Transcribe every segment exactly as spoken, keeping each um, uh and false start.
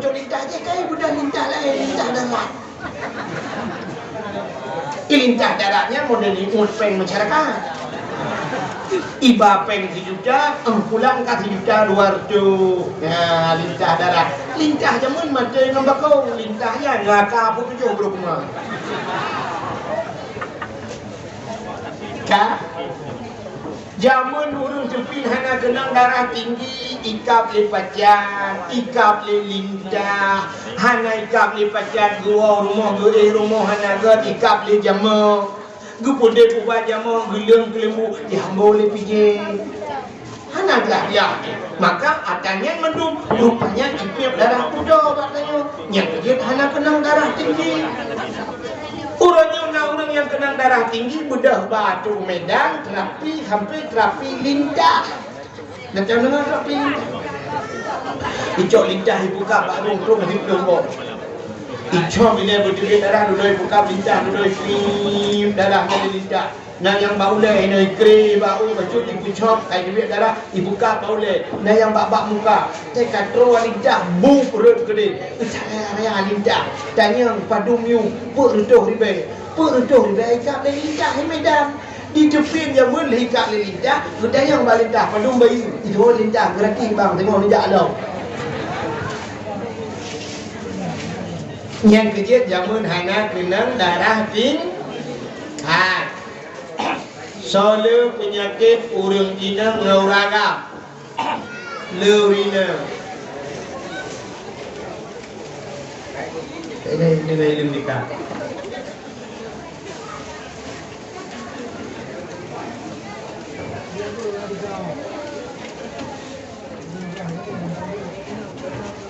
Cok lintah jih kai budah lintah laén, lintah darat. Di lintah darat nyan model iut péng masyarakat. Iba péng sijuta, em, pulang ka sijuta dua ratus. Nah, lintah darat. Lintah jameun maté ngon bakong, lintah nyan ngaka peutujoh brok ma. Ka? Jameun ureuëng seupin hana keunong darah tinggi, ikab lé pacan, ikab lé lintah, hana ikab lé pacan, geuwoe rumoh, geuéh rumoh hana gét, ikab lé jameun, geupeudeh ubat jameun, geuleueng keuleumbu, dihambo lé pijéng. Hana biah-biah. Maka atra nyan mandum, rupanya jitiep darah pudoe bak tanyoe. Nyang jeuet hana keunong darah tinggi. Uroe nyoe na ureuëng nyang keunong darah tinggi, beudôh bak ateueh Medan, terapi, sampai terapi lintah. Gata deungoe terapi lintah? Icok lintah ibuka bak rhueng trok hiep lom boh. Icok ilée beuteubiet darah, dudoe ibuka lintah, dudoe ipiep darah dari lintah. Na nyang bak ulée, inoe ikré bak u, bacut ipucok, ka iteubiet darah, ibuka bak ulée. Na nyang bak-bak muka, teuka troh lintah, bup rhot keudeh. Raya-raya lintah, tanyong padum yum, peuet reutôh ribée, peuet reutôh ribée ikab lé lintah di Medan. Di teupin jameun lé ikab lé lintah, geutanyong bak lintah, padum bayeue. Itu lintah, gratis bang, teungoh neujak lom. Nyang keujeuet jameun hana keunong darah ting-, ha. Soe le peunyakét ureuëng inong ngon ureuëng agam? Le ureuëng inong. Ini, ini, ini, ini, ini.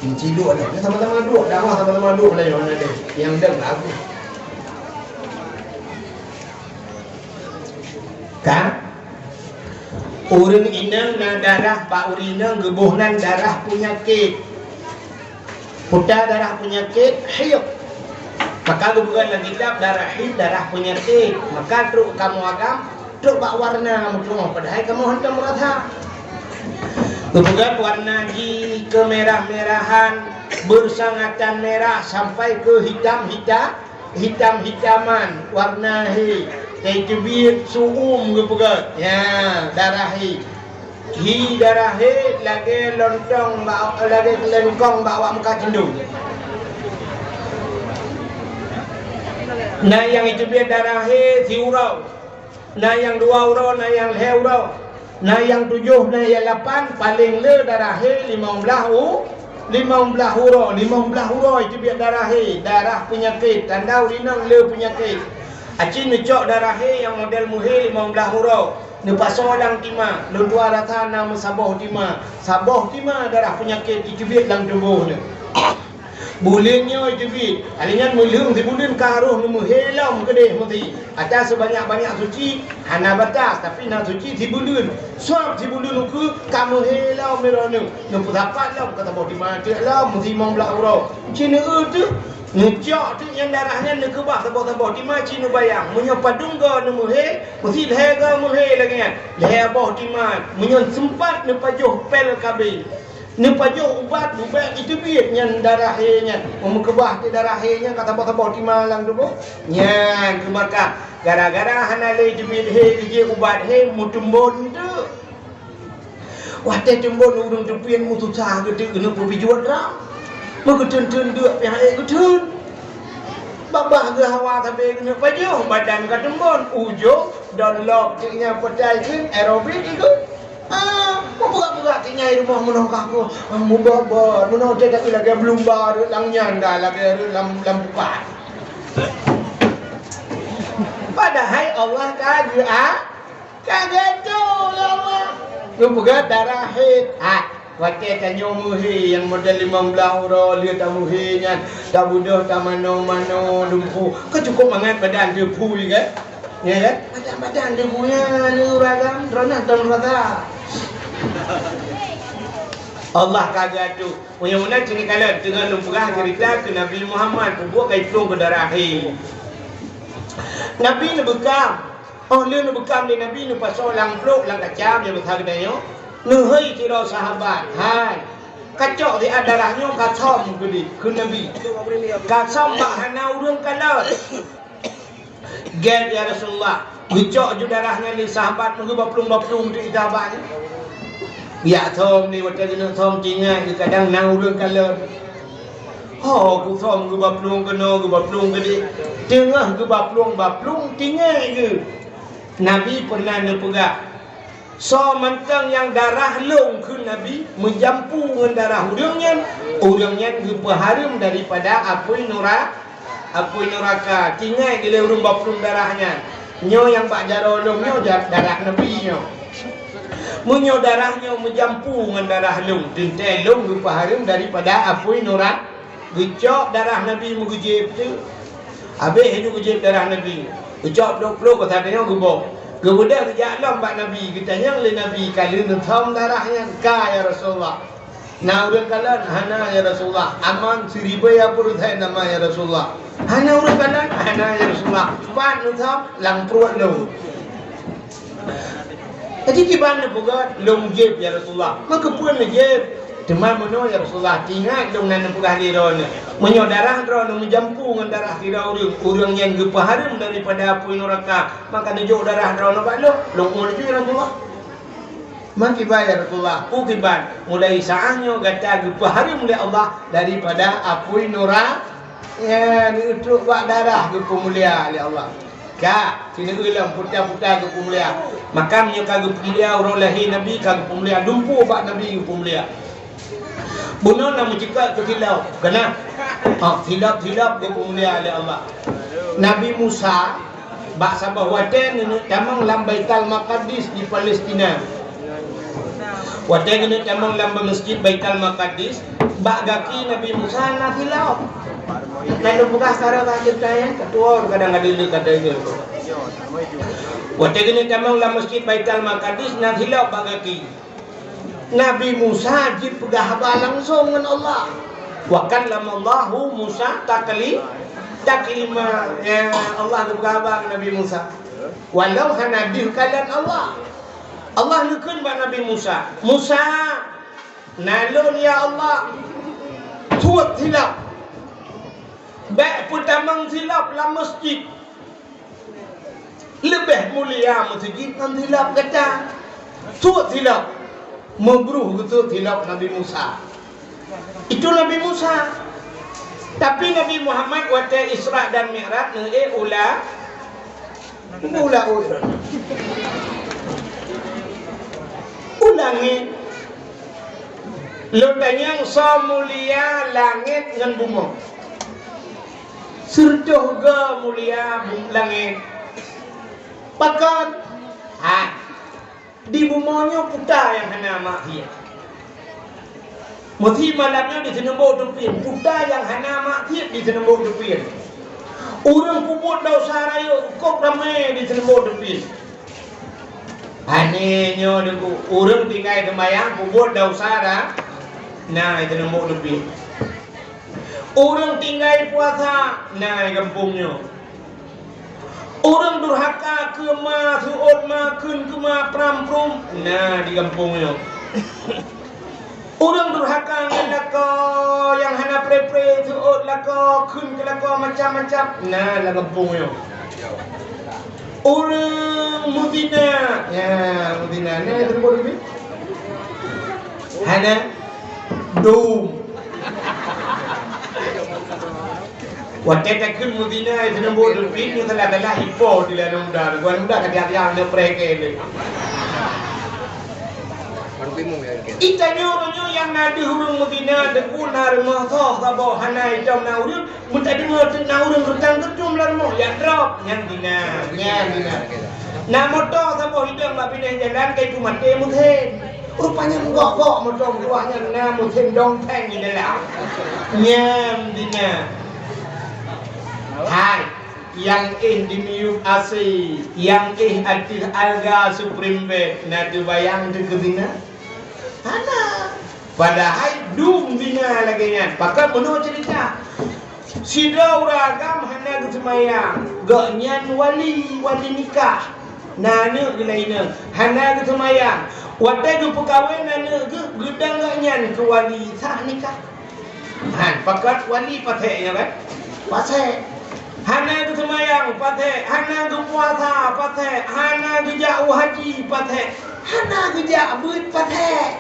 Menciluk ada. Sama-sama duduk, dakwah sama-sama duduk, Melayu, mana ada. Yang dek bagus. Kan? Ureuëng inong na darah bak ureuëng inong geuboh nan darah peunyakét. Peue darah peunyakét, haid. Maka geupeugah lam kitab darah haid, darah peunyakét. Maka trok kamoe agam, trok bak warna meutuoh, padahai kamoe hántom meurasa. Geupeugah warna jih keumerah-merahan, beusangatan merah sampai keu hitam-hitam, hitam-hitaman warna haid, dan teubiet su'um geupeugah. Ya, darah haid. Hi darah haid lagée lontong bak, lagée leungkong bak awak muka cindong. Na nyang iteubiet darah haid siuroe. Na nyang dua uroe, na nyang lhée uroe, na nyang tujoh, na nyang lapan, paleng le darah haid limong blaih u-, limong blaih uroe, limong blaih uroe iteubiet darah haid, darah peunyakét, tanda ureuëng inong le peunyakét. Aci neucok darah haid nyang model meuhé limong blaih uroe, neupasoe lam tima, lôn tuan rasa na meusaboh tima, saboh tima darah peunyakét iteubiet lam tuboh neuh. Buleuen nyoe teubiet, alinyan meuleueng sibuleuen ka roh neumeuhé lom keudeh meusi. Ata seubanyak-banyak suci, hana batas, tapi na suci sibuleuen. Sob sibuleuen ukeue ka meuhé lom droeneuh. Neupeusapat lom ka saboh tima teuk lom meusi limong blaih uroe. Ci neueu teuk, neucok teuk nyang darah nyan neukeubah saboh-saboh tima ci neubayang. Meunyoe padum goe neumeuhé, meusi lhée goe meuhé lagée nyan. Lhée boh tima, meunyoe seumpat neupajoh pél K B. Neupajoh ubat, ubat iteubiet nyan darah haid nyan. Meumeukeubah teuk darah haid nyan ka saboh-saboh tima lam tuboh. Nyan keuh maka gara-gara hana lé teubiet haid, geujeuet ubat haid meuteumbon teuk. Watée teumbon ureuëng teubiet meususah geuteuk keuneuk peubijuet ram. Meugeuteun-teun deuk pih han ék geuteun. Babah geuh hawa sabe keuneuk pajoh, badan ka teumbon. Ujong don lok teuk nyan peutai kheun aerobik ikot. Ah, meubeurah-beurah tinggai rumoh meunoe ka aku. Ah, mubot-bot, meunoe teuh tapi lagée beulumba rot lam nyanda, lagée rot lam, lam bukai. Padahai Allah ka geu-, ah, ka geuatur lé Allah. Geupeugah darah haid. Ah, watée tanyoe meuhé nyang model limong blaih uroe, lheueh tameuhé nyan, tabeudôh tamanoe-manoe dumpeue. Ka cukup mangat badan teuh phui, kan? Ya kan? Badan-badan di buya ni uragam, droeneuh tom rasa. Allah ka geuatur. Meunyoe meunan cit kalon, teungoh lôn peugah ceurita keu Nabi Muhammad, peubuet ka iplueng keu darah haid. Nabi neubeukam. Óh lheueh neubeukam lé Nabi, neupasoe lam plôk, lam kaca, nyang beusa geutanyoe. Neuhôi sidroe sahabat, "Hai, Kacok siat darah nyoe, kasöm keu di, keu Nabi. Kasöm bak hana ureuëng kalon. Gét, ya Rasulullah. Geucok ju darah nyan lé sahabat, geuba plueng-ba plueng teuk sahabat nyan. Yak söm ni, watée geuneuk söm, tingat geu kadang na ureuëng kalon. Ho, kusöm geuba plueng keunoe, geuba plueng keudeh. Teungoh geuba plueng-ba plueng, tingat geu Nabi pernah neupeugah, "Soe mantong nyang darah lôn kheun Nabi meujampu ngon darah ureuëng nyan, ureuëng nyan geupeuhareuem daripada apui nura-, apui nuraka." Tingat geu lé ureuëng ba plueng darah nyan. Nyoe nyang bak jaroe lôn nyoe ja-, darah Nabi nyoe. Meunyoe darah nyoe meujampu ngon darah lôn, teuntée lôn geupeuhareuem daripada apui nura-, Geucok darah Nabi meugeujieb teuk. Habéh laju geujieb darah Nabi. Geucok ploh-ploh, ka sabe nyoe geubong. Geubeudôh geujak lom bak Nabi, geutanyong lé Nabi, "Ka lheueh neusöm darah nyan?" "Ka, ya Rasulullah." "Na ureuëng kalon?" "Hana, ya Rasulullah." "Aman siribèe peureusén aman, ya Rasulullah." "Hana ureuëng kalon?" "Hana, ya Rasulullah." "Pat neusöm?" "Lam pruet lôn." Jadi kiban neupeugah, "Lôn jieb, ya Rasulullah." "Meukeupue neujieb?" "Teuma meunoe, ya Rasulullah, tingat lôn na neupeugah lé droeneuh, meunyoe darah droeneuh meujampu ngon darah sidroe ureuëng, ureuëng nyan geupeuhareuem daripada apui nuraka, maka neujok darah droeneuh bak lôn, lôn ueh laju, ya Rasulullah." "Meukiban, ya Rasulullah?" "Peue kiban?" "Mulai saát nyoe gata geupeuhareuem lé Allah daripada apui nura-, ya, neutrok bak darah geupeumulia lé Allah. Ka, sineuk lom puta-puta geupeumulia. Makam nyoe ka geupeumulia, uroe lahé Nabi ka geupeumulia, dumpeue bak Nabi geupeumulia. Bunoe na meucikak keu silop, keunan. Ha, silop-silop geupeumulia lé Allah. Nabi Musa, bak saboh watée neuneuk tamong lam Baitul Maqdis di Palestina. Watée geuneuk tamong lam Masjid Baitul Maqdis, bak gaki Nabi Musa na silop. Lalu peugah cara ka ceurita nyan, katuor kadang ada le kata itu. Watée geuneuk tamong lam Masjid Baitul Maqdis na silop bak gaki. Nabi Musa jipeugah haba langsong ngon Allah. "Wa kallamallahu Musa takli-, taklima." Ya, Allah geupeugah haba ngon Nabi Musa. Walau hana deuh kalon Allah. Allah neukheun bak Nabi Musa, "Musa, na lôn, ya Allah, suet silop. Bék peutamong silop lam masjid. Leubeh mulia meuseujid ngon silop gata." Suet silop. Meubruh geusuet silop Nabi Musa. Itu Nabi Musa. Tapi Nabi Muhammad watée Isra dan Mi'raj neuék u la-, u laôt. U langét. Lôn tanyong soe mulia langét ngon bumoe? Sireutôh goe mulia bu-, langét. Pakon? Ha. Di bumoe nyoe puta nyang hana maksiat. Meusi malam nyoe di Seuneubok Teupin, puta nyang hana maksiat di Seuneubok Teupin. Ureuëng peubuet desya rayeuk kok ramé di Seuneubok Teupin. Aneh nyoe Teungku, ureuëng tinggai seumayang peubuet desya ra-, na di Seuneubok Teupin. Ureuëng tinggai puasa na di gampông nyoe. Ureuëng durhaka keu ma, seuôt ma, kheun keu ma, pram-prum, na di gampông nyoe. Ureuëng durhaka ngon lakoe nyang hana pre-pre, seuôt lakoe, kheun keu lakoe macam-macam, na lam gampông nyoe. Ureuëng muzina, ya, muzina, na di gampông nyoe? Hana? Dum. Watée takheun muzina, Seuneubok Teupin, nyoe salah-salah ipo di lé aneuk muda, nyoe aneuk muda ka tiang-tiang nyoe preh keu lé. Baru bingung ya, Ken. Ita nyoe, nyoe nyang na deuh ureuëng muzina, Teungku, na rumoh soe saboh hana itom na ureuëng, meutadeungoe teuk na ureuëng reutang teucom lam rumoh, ya drop, nyan zina, nyan zina. Na moto saboh idong bak binéh jalan, ka itu maté meusén. Rupanya meugok-gok moto meutuah nyan na meusén dong péng di dalam. Nyan zina. Hai, nyang éh di miyueb asèe, nyang éh ateueh alga Supreme Bed, na teubayang teuh keu zina? Hana. Padahai dum zina lagée nyan. Pakon meunoe ceurita. Sidroe ureuëng agam hana geuseumayang, gobnyan wali, wali nikah. Na aneuk geuh na inong, hana geuseumayang. Watée geupeukawen aneuëk geuh, geudong geuh nyan keu wali sah nikah. Han, pakat wali pasék nyan kan? Pasék. Hana geuseumayang pasék, hana geupuasa pasék, hana geujak u haji pasék, hana geujak beuet pasék.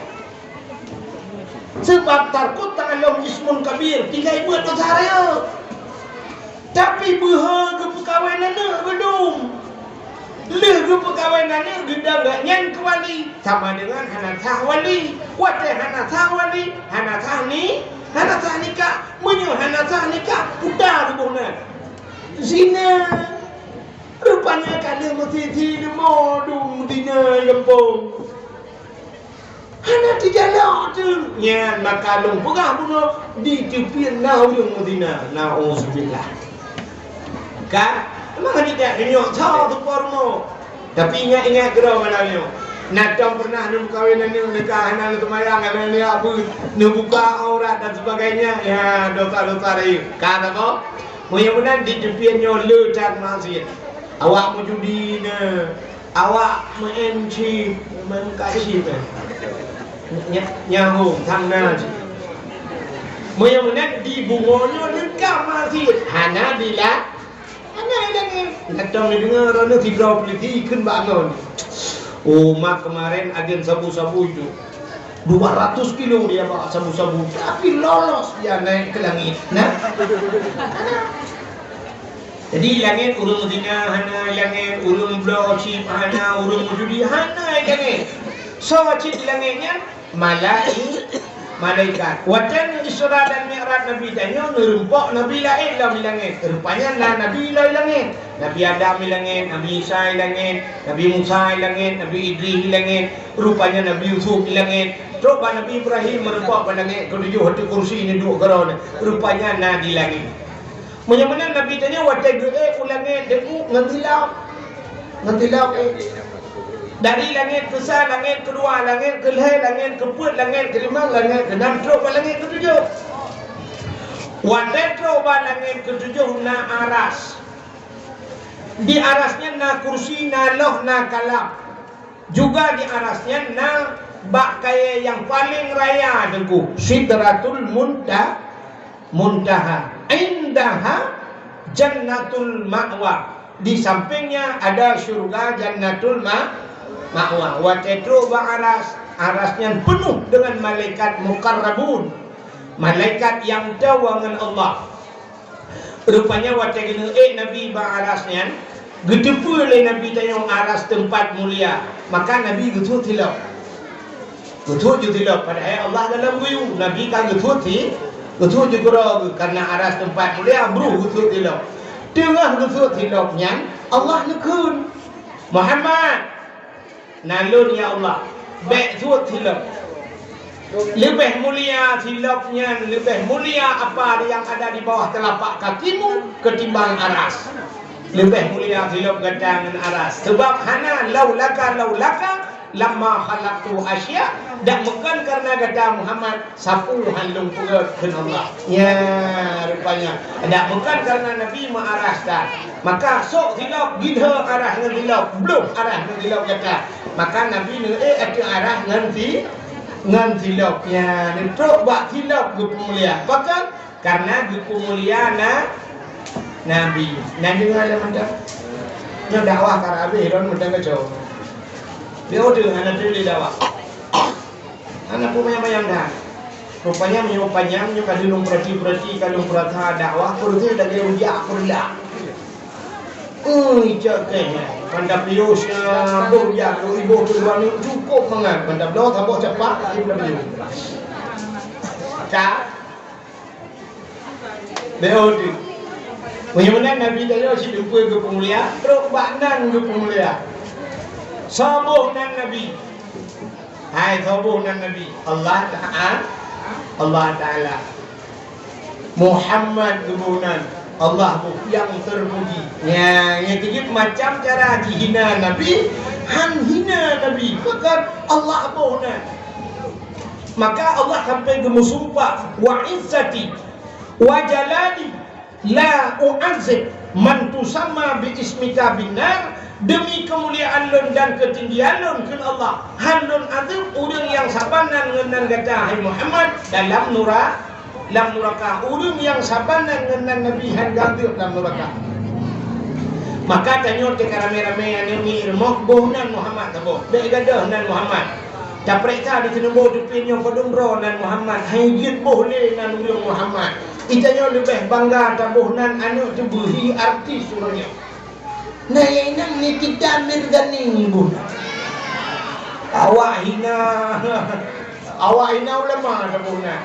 Sabab tarkut ta'allum ismun kabir, tinggai beuet dosa rayeuk. Tapi beuhe geupeukawen aneuëk geudong. Lheueh geupeukawen aneuëk geudong geuh nyan keu wali. Sama deungon hana sah wali. Watée hana sah wali, hana sah ni, hana sah nikah. Meunyoe hana sah nikah, puta tuboh na. Zina. Rupanya ka lheueh meusisi leumo dum zina gampông. Hana teujalok teuh. Nyan maka lôn peugah bunoe di teupiet na ureuëng meuzina. Nauzubillah. Kan? Memang hana jak deungoe tho teupeue rumoh. Tapi ingat-ingat keudroe malam nyoe. Na tom pernah neumeukawen aneuëk, neuka hana neuseumayang, hana neuabeuet, neubuka aurat dan sebagainya. Ya, dosa-dosa rayeuk. Ka saboh? Meunyoe meunan di teupiet nyoe le that maksiet. Awak meujudi na, awak meu-M C, main kasih kan. Nya-, nyaho, thang na cit. Meunyoe meunan di bumoe nyoe neuka maksiet, hana dila-, hana ilangét. Latong neudeungoe droeneueh sidroe peulisi kheun bak ngon. Oh, mak kemarin agen sabu-sabu itu. Dua ratus kilo dia bawa sabu-sabu, tapi lolos dia naik ke langit. Nah. Jadi, langét ureuëng zina hana langét, ureuëng bloe chip hana, ureuëng meujudi hana langét. Soe cit langét nyan? Malai-, malaikat. Watée Isra dan Mi'raj Nabi tanyoe, neurumpok Nabi laén lom di langét. Rupanya na Nabi lom di langét. Nabi Adam di langét, Nabi Isa di langét, Nabi Musa di langét, Nabi Idris di langét. Rupanya Nabi Yusuf di langét. Trok bak Nabi Ibrahim meurumpok bak langét keutujoh, ateueh kursi neuduek keudroe. Rupanya na di langét. Meunyoe meunan Nabi tanyoe watée geuék u langét deungoe ngon tilap. Ngon tilap, eh. Dari langét keusa, langét keudua, langét keulhée, langét keupeuet, langét keulimong, langét keunam, trok bak langét keutujoh. Watée trok bak langét keutujoh na aras. Di aras nyan na kursi, na loh, na kalam. Juga di aras nyan na bak kayée nyang paleng raya teungku, Sidratul Munta-, Muntaha. Indaha Jannatul Ma'wa. Di sampingnya ada syurga Jannatul Ma-, Ma'wa. Watée trok bak aras, aras nyan peunoh deungon malaikat muqarrabun. Malaikat nyang teuwoe ngon Allah. Rupanya watée geuneuék Nabi bak aras nyan, geuteupeue lé Nabi tanyoe aras teumpat mulia, maka Nabi geusuet silop. Geusuet ju silop, padahai Allah dalam guyu, Nabi ka geusuet si-, geusuet ju keudroe geuh, karena aras teumpat mulia, bruh geusuet silop. Teungoh geusuet silop nyan, Allah neukheun, "Muhammad, na lôn, ya Allah, bék suet silop. Leubeh mulia silop nyan, leubeh mulia apa nyang ada di bawah teulapak kakimu keutimbang aras. Leubeh mulia silop gata ngon aras. Sabab hana laulaka, laulaka, lamma khalaqtu asya, dak meukon karena gata Muhammad, sapeue han lôn peugét," kheun Allah. Ya, rupanya. Dak meukon karena Nabi meuaras that. Maka sok silop, gidha aras ngon silop, bloh aras ngon silop gata. Maka Nabi neuék ateueh aras ngon si-, ngon silop. Ya, neutrok bak silop geupeumulia. Pakon? Karena geupeumulia na-, Nabi. Na deungoe lé mantong. Nyoe dakwah ka habéh, lôn mantong kacau. Dia udah hana teuliek dakwah. Hana peumayang-mayang dah. Rupanya meunyoe panyang, nyoe ka lôn peurati-peurati, ka lôn peurata dakwah, peureuté lagée rujak peureulah. Ui, cok keh. Mantap piôh, boh rujak, iboh tu dua ni cukup mangat. Mantap bloe, saboh capak, mantap piôh. Ka. Beutôi. Meunyoe meunan Nabi tanyoe cit teumpat geupeumulia, trok bak nan geupeumulia. Saboh nan Nabi. Hai saboh nan Nabi. Allah Taala. Allah Taala. Muhammad geuboh nan. Allah boh nyang teupuji. Nya, nyang keujeuet macam cara jihina Nabi, han hina Nabi. Pakon Allah boh nan. Maka Allah sampai geumeusumpah, "Wa izzati wa jalali la u'adzib man tusamma bi ismika bin nar Demi keumuliaan lôn dan keutinggian lôn kheun Allah, hán lôn azeueb ureuëng nyang saban nan ngon nan gata, hai Muhammad, dalam nura-, lam nuraka. Ureuëng nyang saban nan ngon nan Nabi hán geuazeueb lam nuraka. Maka tanyoe teuka ramé-ramé aneuk miet rumoh, boh nan Muhammad saboh. Bék gadôh nan Muhammad. Tapeuriksa di seunumbok teupin nyoe padum droe nan Muhammad, hai jeuet boh lé nan ureuëng Muhammad. Geutanyoe leubeh bangga taboh nan aneuk teuh beuhi artis uroe nyoe. Nah, nyang inong Nikita Mirzani boh nan. Awak hina, awak hina ulama taboh nan.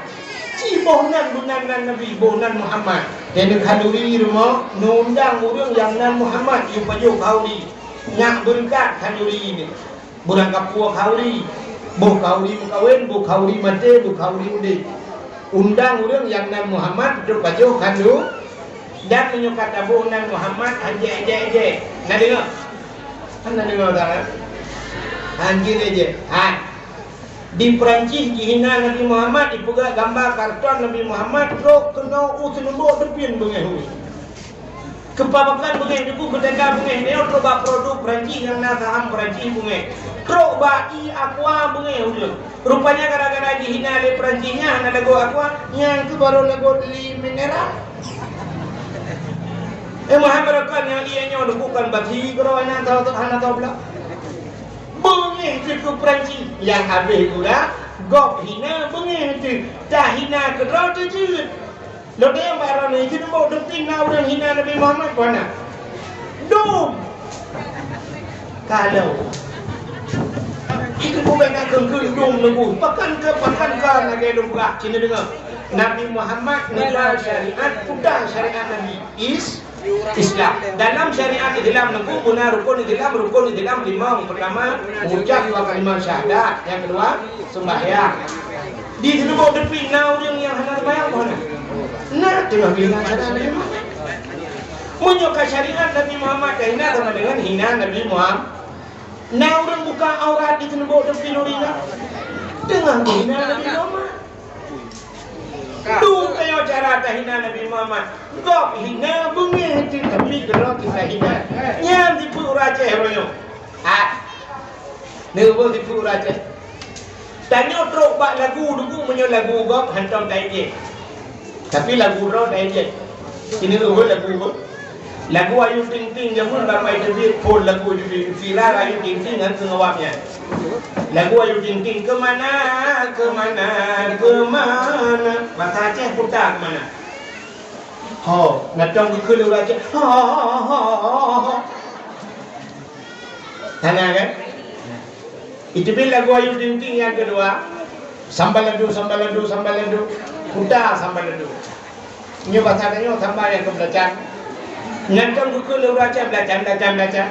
Ci boh nan, boh nan, nan Nabi, boh nan Muhammad. Dan khanuri rumoh, neuundang ureuëng nyang nan Muhammad, yue pajoh khanuri. Nyak beureukat khanuri nyoe. Beurangkapeue khanuri, boh khanuri meukawen, boh khanuri maté, boh khanuri udeb. Undang ureuëng nyang nan Muhammad untuk pajoh khandu-, dan meunyoe ka taboh nan Muhammad, hana ejek-ejek. Na deungoe? Hana deungoe, kan? Hana ejek-ejek. Ha. Di Perancis jihina Nabi Muhammad, jipeugah gamba karton Nabi Muhammad, trok keunoe u seunumbok teupin beungéh ureuëng. Keupabakan beungéh, dikeue keutanda beungéh, nyoe trok bak produk Perancis nyang na saham Perancis beungéh. Trok bak ie aqua beungéh ulôn. Rupanya gara-gara jihina lé Perancis nyan hana lagot aqua, nyan keuh barô lagot ie mineral. Eh, meuhan barokon nyang ie nyoe dikeue kan basi keudroe hana tau, hana tau blah. Beungéh teuh keu Perancis nyang habéh gura, gob hina beungéh teuh, tahina keudroe teuh jeuet. Lôn tanyong bak droeneuh, di seunumbok teupin na ureuëng hina Nabi Muhammad peu hana? Dum! Ka lheueh. Itu bukan nak keukeue dum leubu. Pakan ke, pakan ke lagée dum bak. Sini deungoe. Nabi Muhammad neuba syariat, peugah syariat Nabi. Is-, Islam. Dalam syariat Islam nyoe beuna rukun Islam, rukun Islam limong. Pertama, mengucap dua kalimat syahadat. Yang kedua, sembahyang. Di seunumbok teupin na ureuëng nyang hana sembahyang peu hana? Na, teungoh hina syariat Nabi Muhammad. Meunyoe ka syariat Nabi Muhammad tahina sama dengan hina Nabi Muhammad. Na ureuëng buka aurat di seunumbok teupin ureuëng nyan? Teungoh hina Nabi Muhammad. Dum tanyoe cara tahina Nabi Muhammad. Gob hina beungéh teuh, tapi keudroe teuh tahina. Nyan tipu ureuëng Aceh uroe nyoe. Ah. Neuboh tipu ureuëng Aceh. Tanyoe trok bak lagu dikeue, meunyoe lagu gob hantom taéjék. Tapi lagu droe taéjék. Ini lagu, lagu gob. Lagu Ayu Ting Ting jameun bak pai teubiet phon lagu jih viral Ayu Ting Ting ngon keu ngawam nyan. Lagu Ayu Ting Ting, "Ke mana, ke mana, ke mana?" Bahasa Aceh puta ke mana? Ho, natong geukheun ureuëng Aceh. Ho, ho, ho, ho, ho. Hana kan? Itu pih lagu Ayu Ting Ting nyang keudua, Sambalado, Sambalado, Sambalado, Kuta Sambalado. Nyoe basa tanyoe samba nyang keu beulacan. Nyan kan buku lé ureuëng Aceh beulacan, beulacan, beulacan.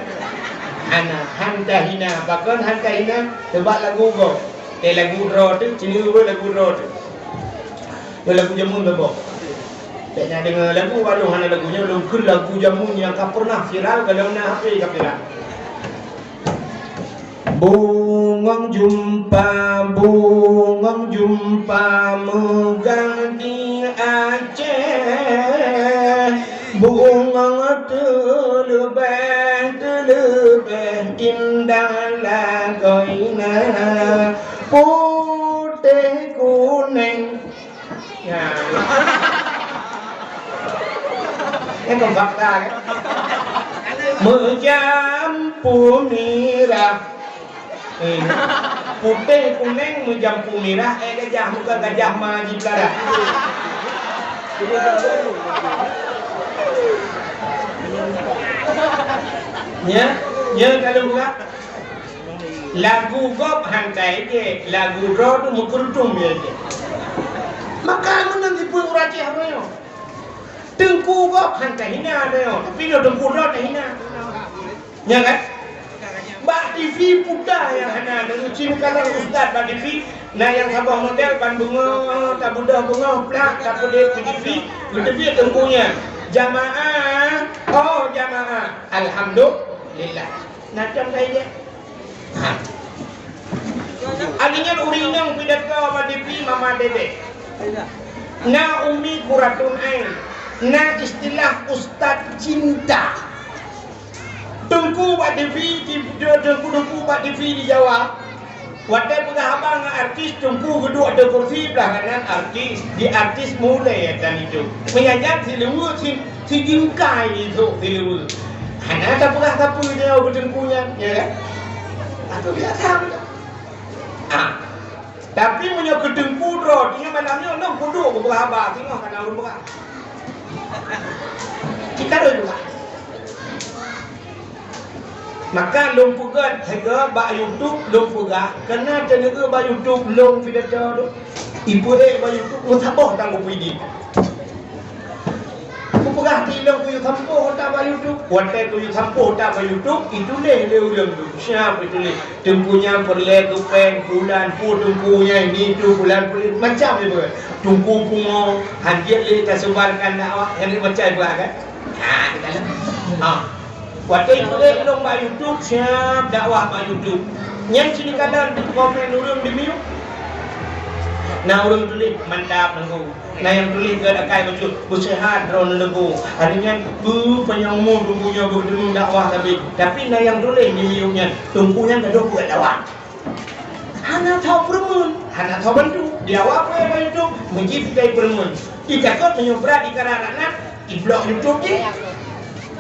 Hana, han tahina, pakon han tahina, teuba lagu gob. Eh, lagu droe teuh, sini lagu droe teuh. Nyoe lagu jameun saboh. Bék na deungoe lagu, walau hana lagu nyoe, lôn kheun lagu jameun nyang ka pernah viral, kalau na H P ka viral. Bungong jumpa, bungong jumpa meugang di Aceh. Bungong teuleubeh, teuleubeh indah lagoina. Putéh kuneng. Ya. Ini kan fakta, kan? Meujampu mirah. Eh, putéh kuneng meujampu mirah, eh, gajah muka gajah ma jipeulara. Ya, ya, kalau buka. Lagu gob han taéjék, lagu droe teuh meukeureutom jih. Maka meunan sipeuet ureuëng Aceh uroe nyoe. Teungku gob han tahina uroe nyoe, tapi nyoe teungku droe tahina. Ya kan? Bak T V puta nyang hana, neuci meukalang ustaz bak T V, na nyang saboh model ban beungoh, tabeudôh beungoh, plak, tapeudeh keu T V, geuteubiet teungku nyan. Jamaah, oh jamaah, alhamdulillah. Na cong ka ijak. Ha. Akhirnya ureuëng inong pidato bak T V Mama Dede. Na Umi Kuratun Ain. Na istilah Ustaz Cinta. Teungku bak T V, di, di, teungku-teungku bak T V di Jawa, watèe peugah haba ngon artis, teungku geuduek ateueh kursi, blah kanan artis, di artis mulai dan itu. Meunyan nyan siluweue, si, sijingkai di trok siluweue. Hana tapeugah sapeue nyoe keu teungku nyan, ya kan? Aku biasa. Ah. Tapi meunyoe keu teungku droe, tinyoe malam nyoe lôn kuduek kupeugah haba, singoh ka na lôn peugah. Cit ka lôn peugah. Maka lôn peugah sigoe bak YouTube lôn peugah, keunan teuneuk bak YouTube lôn pidato tu. Ipeue bak YouTube lôn saboh tanggoh pui di. Kupeugah di lôn kuyue sampôh ata bak YouTube. Watèe kuyue sampôh ata bak YouTube, ituléh lé ureueng tu. Siap ituléh. Teungku nyan peureulèe keu péng bulan, peue teungku nyan, ini itu bulan, bulan, macam itu. Teungku pungo, hanjeuet lé taseubarkan dakwah, nyan macam itu kan? Ha, kita lihat. Ha. Watèe itu lé lôn bak YouTube, siap dakwah bak YouTube. Nyan sini kadang komen ureueng di miyueb. Na ureueng tuléh, "Mantap, Teungku." Na nyang tuléh gèt akai bacut, "Beuseuhat droeneuh Teungku." Hari nyan, beu panyang umu Teungku nyoe beuteumèe dakwah sabe. Tapi na nyang tuléh di miyueb nyan, Teungku nyan gadôh buet dakwah. Hana tho peureumeun, hana tho bantu. Di awak peue bantu, meuji peureulèe peureumeun. Itakot meunyoe brat ikara anak, iblok YouTube jih.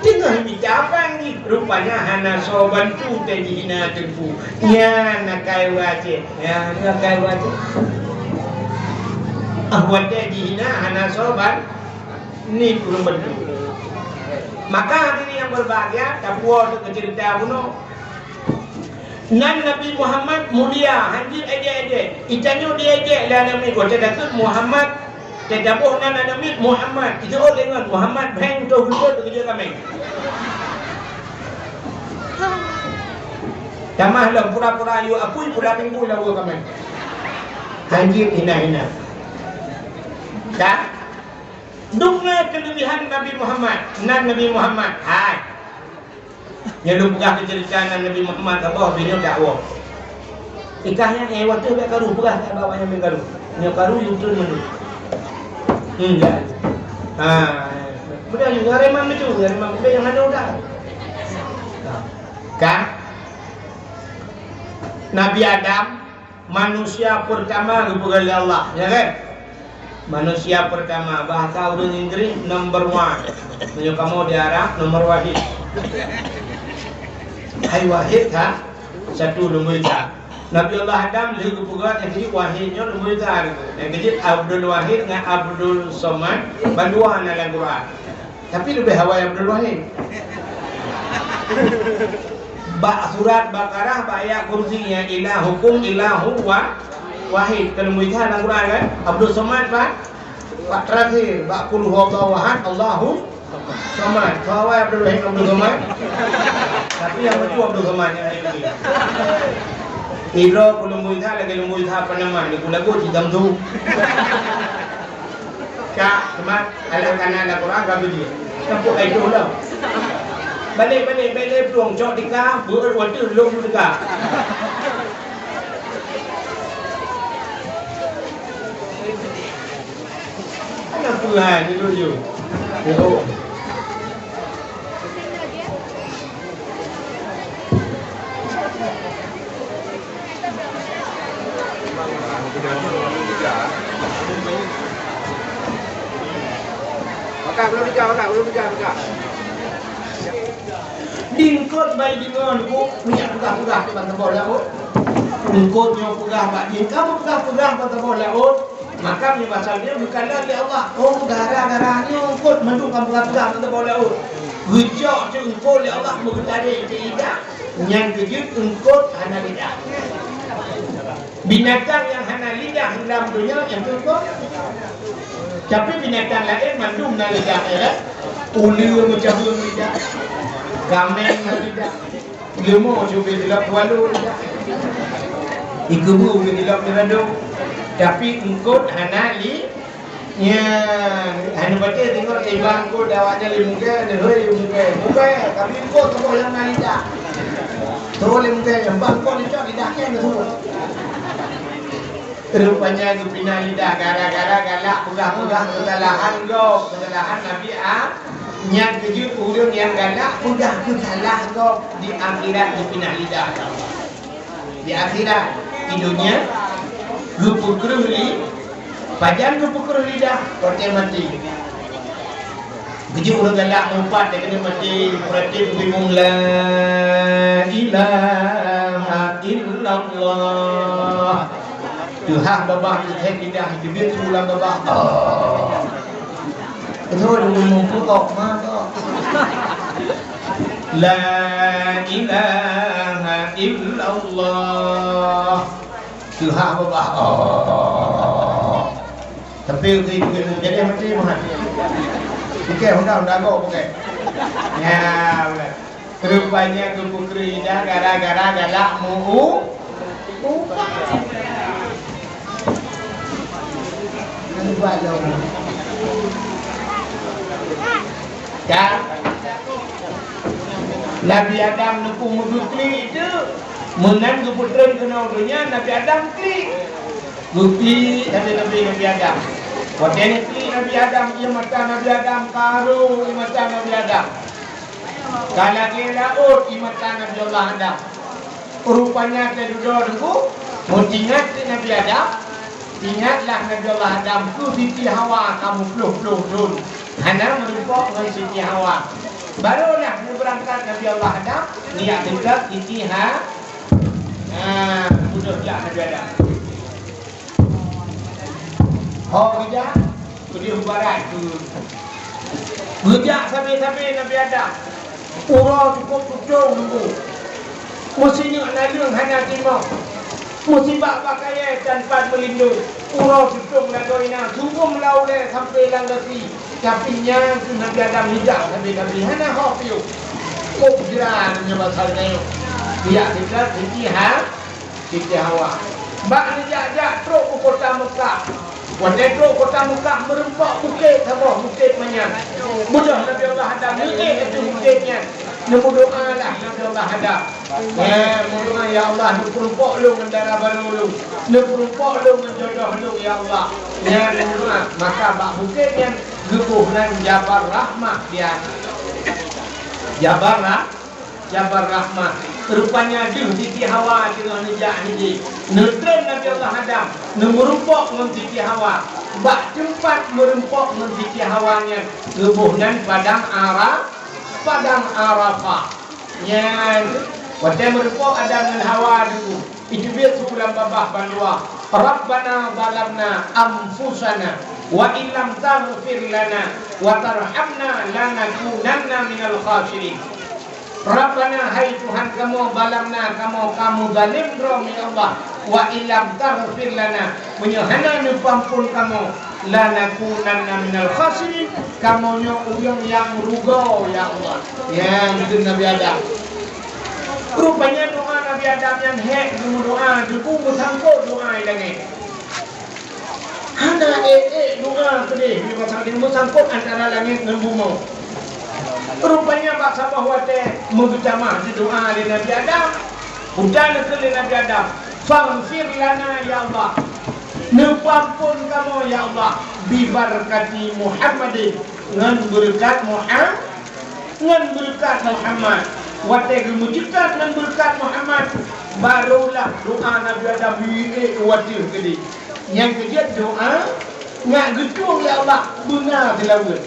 Teungoh mita apang jih, rupanya hana soe bantu teuh jihina Teungku. Nyan akai ureueng Aceh. Nyan akai ureueng Aceh. Ah, watèe jihina hana soe ban-, ni ureueng bantu. Maka hadirin yang berbahagia, tapuwoe keu ceurita bunoe. Nan Nabi Muhammad mulia, hanjeuet èjek-èjek. Itanyoe dièjek lé aneuk miet, watèe takheun Muhammad, teutabôh nan aneuk miet Muhammad. Ijeuet lé ngon Muhammad, bheng toh geutot keujeuet kaméng. Tamah lom pura-pura yue apui, pura minggu lawa kaméng. Hanjeuet hina-hina. Ka? Dum na keuleubihan Nabi Muhammad, nan Nabi Muhammad. Hai. Nyoe lôn peugah keu ceurita nan Nabi Muhammad saboh, binoe dakwoe. Ikah nyan, eh, watèe bèk karu, peugah bak awak nyan bèk karu. Nyoe karu, yue treun mandum. Hmm, ya. Ha. Mudah juga reman itu, reman kubé nyang hana udah. Ha. Kan? Nabi Adam Manusia pertama geupeugah lé Allah, ya kan? Manusia pertama, bahasa ureueng Inggris, number one. Meunyoe kamoe di Arab, nomor wahid. Hai wahid, ha? Satu, nombor sa. Nabi Allah Adam lheueh geupeugah nyang keujeuet wahid nyoe nombor sa. Nyang keujeuet Abdul Wahid ngon Abdul Somad, bandua na lam Quran. Tapi leubeh awai Abdul Wahid. Bak surat Baqarah, bak ayat kursi nyan, "Ilahukum ilahu wa-, wahid." Keuneuk meulihat lam Quran kan? Abdul Somad bak, bak terakhir, bak Qul huwallahu ahad, Allahu Somad. Keu awai Abdul Wahid, Abdul Somad. Tapi nyang maju Abdul Somad nyang laén lagi. Idroe keuneuk meulihat lagèe neuk meulihat apa nama, di Kulago, di Gamzu. Ka, teuma, alah kana lam Quran ka beujeuet. Sampôk ka idoh lom. Balek, balek, balek plueng, cok tika, beuet watèe lôn tika. Ana peue hai, tidur ju. Tidur. Makan, belum pecah, makan, belum pecah, makan. Di eungkôt bai deungon, Bu, minyak peugah-peugah di bak saboh laôt. Eungkôt nyoe peugah bak jih, kamoe peugah-peugah bak saboh laôt. Maka meunyoe basa nyoe geukalon lé Allah, oh, gara-gara nyoe eungkôt mandum ka meupeugah-peugah mantong bak laôt. Geucok teungkôt lé Allah meugeutarek teuh lidah, nyan keujeuet eungkôt hana lidah. Binatang nyang hana lidah lam donya nyan teungkôt. Tapi binatang laén mandum na lidah, ya kan? Uleue meucabeueng lidah, kaméng na lidah. Leumo cubit dilap walu. Ikeubu ke dilap dirado. Tapi eungkôt hana li-, nya, hana baté tengok timbang eungkôt awaknya li muka, ni hoi li muka. Muka, tapi eungkôt tuboh nyang na lidah. Tuboh li muka, nyang bang eungkôt licok lidah ke ni tuboh. Rupanya geupinah lidah gara-gara galak peugah-peugah keusalahan gob, keusalahan Nabi A-, Nyan keuh jeuet ureuëng nyang galak peugah keu salah gob di akhirat, jipinah lidah. Di akhirat, di donya, geupeukreueh li-, pajan geupeukreueh lidah, watée maté. Keuh jeuet ureuëng galak meupat, dia keuneuk maté, berarti bingung, "La ilaha illallah." Teuhah babah, teuhah lidah, teubiet su lam babah. Oh. Beutôi, ureuëng muphom kok, ma kok. La ilaha illallah. Teuhah babah. Oh. Tapi ureuëng itu jadi mati mah. Oke, honda, honda go, oke. Ya, boleh. Rupanya geupeukreueh lidah gara-gara galak meu-, upat. Kan? Nabi Adam neupeumeugeuh klik itu, meunan geupeutreun keunoe donya, Nabi Adam klik. Geuklik Nabi, Nabi, Nabi Adam. Watée neuklik Nabi Adam, ié mata Nabi Adam, karu ié mata Nabi Adam. Ka lagée laôt ié mata Nabi Allah Adam. Rupanya teududoe teungku, meuingat keu Nabi Adam, ingatlah Nabi Allah Adam keu Siti Hawa ka meuploh-ploh thon hana meurumpok ngon Siti Hawa. Barulah geubeurangkat Nabi Allah Adam, nyak teuka Siti Ha-, ha, beudôh jak Nabi Adam. Ho geujak, keudeh barat tu. Geujak sabe-sabe Nabi Adam. Uroe cukôp tutong nunggu. Meusineuk naleueng hana timoh. Meusibak bak kayée tan pat meulindong. Uroe tutong lagoe inan, sunggoh lam ulée sampoe lam gaki. Tapi nyan keuh Nabi Adam geujak sabe-sabe, hana ho piôh. Kok jira nyoe pasal nyoe. Geujak sigoe Siti Ha-, Siti Hawa. Bak neujak-jak trok u kota Meukah. Watée trok u kota Meukah, meurumpok bukét saboh, Bukét Manyan. Beudôh Nabi Allah Adam, neuék ateueh bukét nyan. Neumeudoá lah Nabi Allah Adam. Eh, meudoá, "Ya Allah, neupeurumpok lôn ngon dara barô lôn. Neupeurumpok lôn ngon jodoh lôn, ya Allah." Nyan meudoá, maka bak bukét nyan geuboh nan Jabal Rahmah dia. Jabal Rah-, Jabal Rahmah. Rupanya deuh Siti Hawa teungoh neujak hiji. Neutreun Nabi Allah Adam, neumeurumpok ngon Siti Hawa. Bak teumpat meurumpok ngon Siti Hawa nyan, geuboh nan Padang Ara-, Padang Arafah. Nyan, watée meurumpok Adam ngon Hawa dulu. Iteubiet su lam babah bandua, "Rabbana zalamna anfusana wa illam taghfir lana wa tarhamna lanakunanna minal khasirin." Rabbana, hai Tuhan kamoe, zalamna, kamoe ka meuzalem droe, ya Allah, wa illam taghfir lana, meunyoe hana neupeuampon kamoe, lanakunanna minal khasirin, kamoe nyoe ureuëng nyang rugoe, ya Allah. Nyan kheun Nabi Adam. Rupanya doa Nabi Adam nyan hék geumeudoa, teungku, meusangkot doa i langét. Hana ék-ék doa keudeh, meusangkot antara langét ngon bumoe. Rupanya bak saboh watée meugeutamah didoa lé Nabi Adam, udah neukheun lé Nabi Adam, "Faghfir lana, ya Allah." Neupeuampon kamoe, ya Allah, "bibarakati Muhammadin," ngon beureukat Muha-, ngon beureukat Muhammad. Watée geumeujeukat ngon beureukat Muhammad, barulah doa Nabi Adam mié u ateueh keudeh. Nyang keujeuet doa, nyak geutueng, ya Allah, beuna seulaweuet.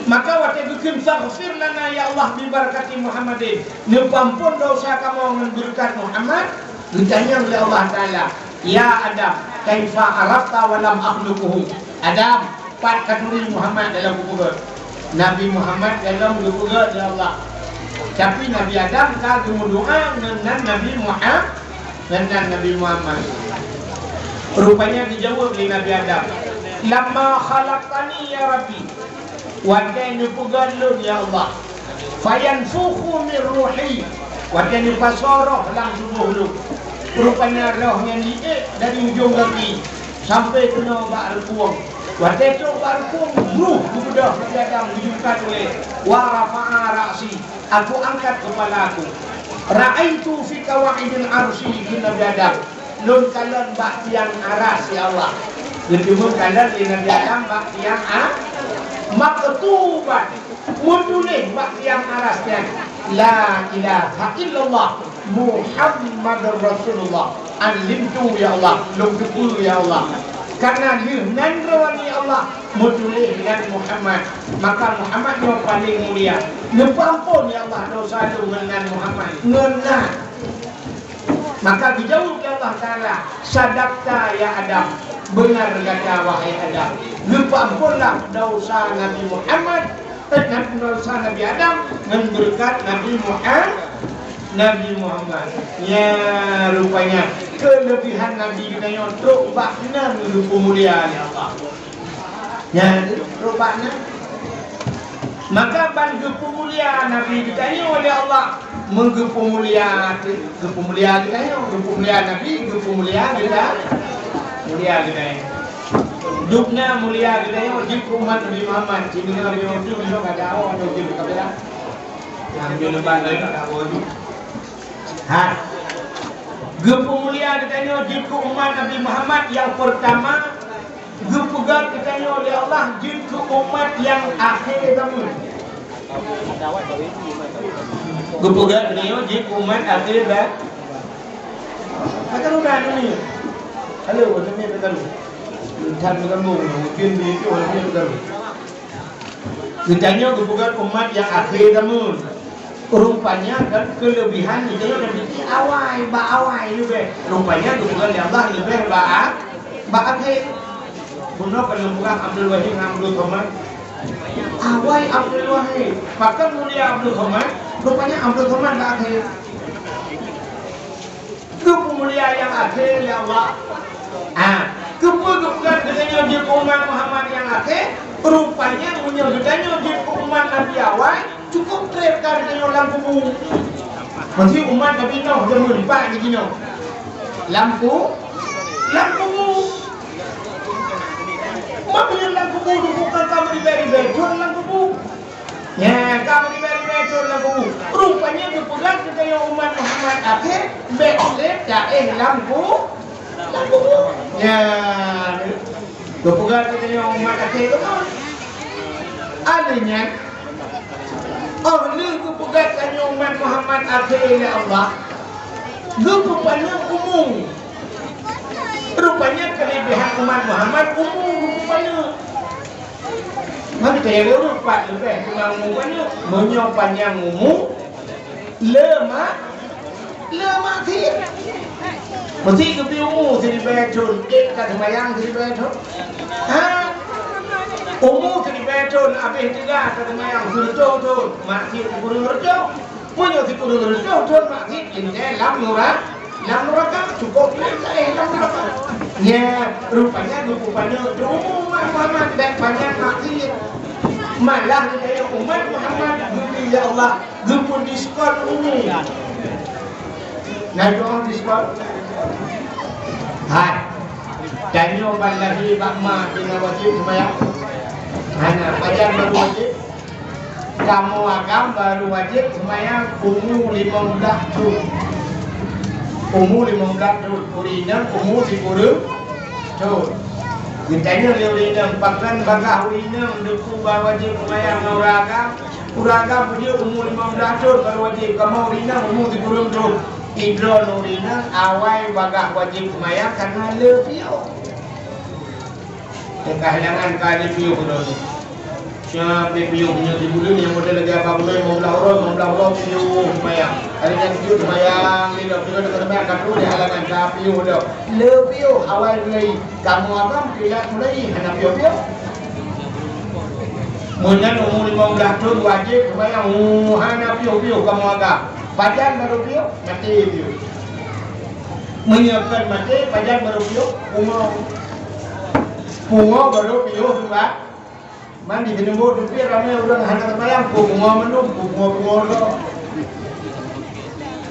Maka watée geukheun, "Faghfir lana ya Allah bibarakati Muhammadin," neupeuampon desya kamoe ngon beureukat Muhammad, geutanyong lé Allah Taala, "Ya Adam, kaifa arafta wa lam akhluquhu?" Adam, pat katuri Muhammad dalam kupeugét? Nabi Muhammad dalam geupeugét lé Allah. Tapi Nabi Adam ka geumeudoa ngon nan Nabi Muhammad. Ngon nan Nabi Muhammad. Rupanya geujaweueb lé Nabi Adam, "Lamma khalaqtani ya Rabbi," watée neupeugét lôn ya Allah, "fayanfukhu min ruhi," watée neupasoe roh lam tuboh lôn. Rupanya roh nyan jiék dari ujong gaki sampai keunoe bak reukueng. Watée trok bak reukueng, bruh, geubeudôh Nabi Adam geujungkat ulée, "Wa rafa'a ra'si," aku angkat keupala aku. "Ra'aitu fi qawaidil arsy," kheun Nabi Adam, "lôn kalon bak tiang aras, ya Allah." Geuteumeung kalon lé Nabi Adam bak tiang a-, Maktuban, meutuléh bak tiang aras nyan, "La ilaha illallah Muhammadur Rasulullah." Alim tu, ya Allah, lôn teupeue, ya Allah. Karena lheueh nan droe, ya Allah, meutuléh nan Muhammad. Maka Muhammad nyoe paleng mulia. Neupeuampon, ya Allah, dosa lôn ngon nan Muhammad. Ngon nan. Maka geujaweueb lé Allah Taala, "Sadaqta ya Adam, benar gata wahai Adam." Geupeuamponlah dosa Nabi Muhammad, eh, dosa Nabi Adam ngon beureukat Nabi Muhammad. Nabi Muhammad. Ya, rupanya keulebihan Nabi geutanyoe trok bak nan geupeumulia lé Allah. Nyan, rupanya. Maka ban geupeumulia Nabi geutanyoe lé Allah, meugeupeumulia, geupeumulia geutanyoe, geupeumulia Nabi, geupeumulia geuta-, mulia geutanyoe. Dubna mulia geutanyoe jeuet keu umat Nabi Muhammad, sehingga Nabi Muhammad tu ka dakwah atau jeuet ka bela. Nyang jeuet lebat laén ka dakwah tu. Ha. Geupeumulia geutanyoe jeuet keu umat Nabi Muhammad nyang peurtama, geupeugah geutanyoe lé Allah jeuet keu umat nyang akhé zaman. Geupeugah geutanyoe jeuet keu umat akhé za-, Maka udah ni. Halo, kata ni kata ni. Intan bergabung, mungkin di itu hanya bergabung. Geutanyoe geupeugah umat nyang akhé zaman. Rupanya kan keulebihan geutanyoe dan awai, bak awai leubeh. Rupanya geupeugah lé Allah leubeh bak a-, bak akhé. Bunoe kan lôn peugah Abdul Wahid ngon Abdul Somad. Awai Abdul Wahid. Pakon mulia Abdul Somad? Rupanya Abdul Somad bak akhé. Geupeumulia nyang akhé lé Allah. Ah, keupeue geupeugah geutanyoe jeuet keu umat Muhammad nyang akhé? Rupanya meunyoe geutanyoe jeuet keu umat Nabi awai, cukup trép ka geutanyoe lam kubu. Maksud umat Nabi Nuh jameun pat jinoe. Lam ku-, lam kubu. Meunyoe lam kubu, dudoe ka meuribèe-ribèe thôn lam kubu. Nyan, ka meuribèe-ribèe thôn lam kubu. Rupanya geupeugah geutanyoe umat Muhammad akhé, bèk lé taéh lam ku-, lam kubu. Nyan, geupeugah geutanyoe umat akhé teuma. Alèh nyan, oh lheueh geupeugah tanyoe umat Muhammad akhé lé Allah, geupeupaneuk umu. Rupanya keuleubèhan umat Muhammad umu geupeupaneuk. Maka ureueng pat leubeh teuma umu paneuk. Meunyoe panyang umu, le ma-, le maksiet. Meusti geubri umu siribèe thôn, ék ka seumayang siribèe thôn. Ha? Umu siribèe thôn, abéh teuga ka seumayang sireutôh thôn, maksiet sikureueng reutôh. Meunyoe sikureueng reutôh thôn maksiet, intai lam nura-, lam nuraka, cukup lé taéh lam nuraka. Nyan, rupanya geupeupaneuk umu umat Muhammad dan banyak maksiet. Malah geutanyoe umat Muhammad geubri lé Allah, geupeudiskon umu. Na doa diskon? Hai. Tanyoe ban lahé bak ma tinggai wajéb seumayang? Hana, pajan baru wajéb? Kamoe agam baru wajéb seumayang umu limong blaih thôn. Umu limong blaih thôn, ureueng inong umu sikureueng thôn. Geutanyoe lé ureueng inong, pakon bagaih ureueng inong deuku ba wajéb seumayang ngon ureueng agam? Ureueng agam peujeuet umu limong blaih thôn baru wajéb, kamoe ureueng inong umu sikureueng thôn. Idroeneuh ureueng inong awai bagaih wajéb seumayang kareuna le piôh. Teuka hilangan ka lé piôh droeneuh. Siap lé piôh meunyoe di buleuen nyang model lagèe apa buleuen, limong blaih uroe, limong blaih uroe piôh seumayang. Hari nyan piôh seumayang, lé piôh seumayang ka troh lé halangan ka piôh droe. Le piôh awai mulai. Kamoe agam kilat mulai hana piôh-piôh. Meunan umu limong blaih thôn wajéb seumayang, uh, hana piôh-piôh kamoe agam. Pajan baru piôh, maté piôh. Meunyoe kon maté, pajan baru piôh, pungo. Pungo baru piôh seumayang. Man di Seuneubô teupie ramé ureueng hana seumayang, peue pungo mandum, peue pungo-pungo droe.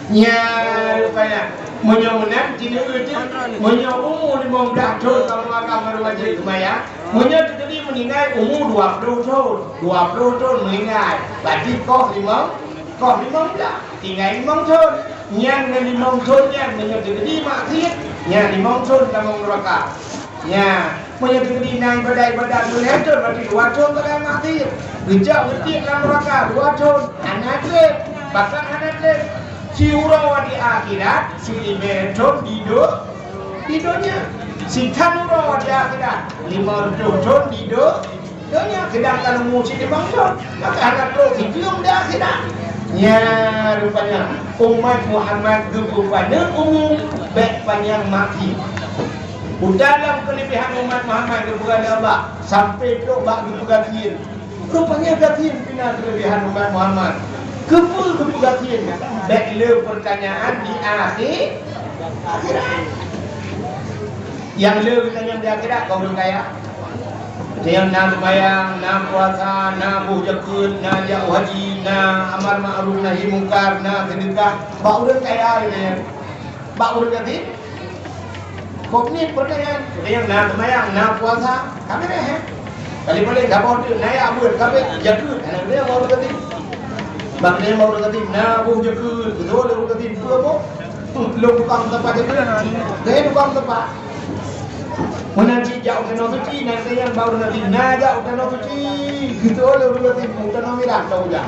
Nyan rupanya, meunyoe meunan, ci neueu teuh, meunyoe umu limong blaih thôn kamoe agam baru wajéb seumayang, meunyoe teukeudi meuninggai umu dua ploh thôn, dua ploh thôn meuninggai, berarti koh limong, koh limong blaih, tinggai limong thôn. Nyan ngon limong thôn nyan, meunyoe teukeudi maksiet, nyan limong thôn tamong nuraka. Nyan. Meunyoe teumeunan ibadah-ibadah dua lhèe thon, berarti dua thon keunan mati. Geujak meuti lam neuraka dua thon, hana treb, bahkan hana treb. Siuroe di akhirat, silibèe thon di do-, di donya. Sithan uroe di akhirat, lima reutôh thon di do-, donya. Sedangkan umu silimong thon, maka hana trok sijeuem di akhirat. Nyan rupanya umat Muhammad geupeupaneuk umu bèk panyang mati. Peue lam keuleubehan umat Muhammad geupeugah lé Allah, sampai trok bak geupeugah gasien. Rupanya gasien pih na keuleubehan umat Muhammad. Keupeue geupeugah gasien? Bèk le peurtanyaan di akhé-, akhirat. Nyang le geutanyong di akhirat, kau ureueng kaya. Nyang na seumayang, na puasa, na boh jakeuet, na jak haji, na amar ma'ruf nahi mungkar, na seudeukah. Bak ureueng kaya geutanyong. Bak ureueng gasien? Kok ni peurtanyaan? Peurtanyaan na seumayang, na puasa, ka beureh, eh? Kali paléng saboh teuk, na jak beuet, ka beureh, jakeuet, hana beureh bak ureueng gasien. Bak ureueng gasien, na boh jakeuet, beutôi lé ureueng gasien, peue boh? Hmm, lôn tukang teumpat jakeuet. Deh tukang teumpat. Meunan cit jak u Tanoh Suci, na seumayang bak ureueng gasien, na jak u Tanoh Suci, beutôi lé ureueng gasien, u Tanoh Mirah, ka ujak.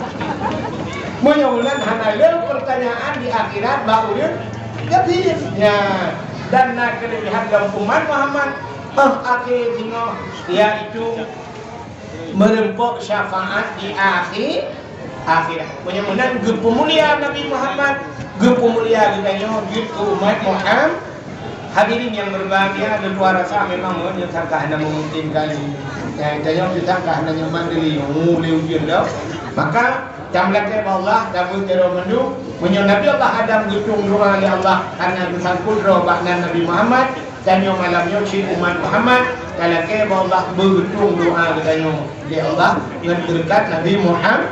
Meunyoe meunan hana le peurtanyaan di akhirat bak ureueng gasien. Nyan, dan na keuleubehan lom umat Muhammad, 'oh akhé singoh, yaitu meureumpok syafaat di akhé-, akhirat. Meunyoe meunan geupeumulia Nabi Muhammad, geupeumulia geutanyoe jeuet keu umat Muhammad. Hadirin yang berbahagia, lôn tuan rasa memang nyoe sangka hana meumungkinkan. Nyang tanyoe sangka hana nyoe mandiri, oh, lé ujeuen dah. Maka, Tameulakèe bak Allah, tabeuet jaroe mandum. Meunyoe Nabi Allah Adam geutueng doa lé Allah kareuna geusangkot droe bak nan Nabi Muhammad, tanyoe malam nyoe cit umat Muhammad, talakèe bak Allah beugeutueng doa geutanyoe lé Allah ngon beureukat Nabi Muhammad.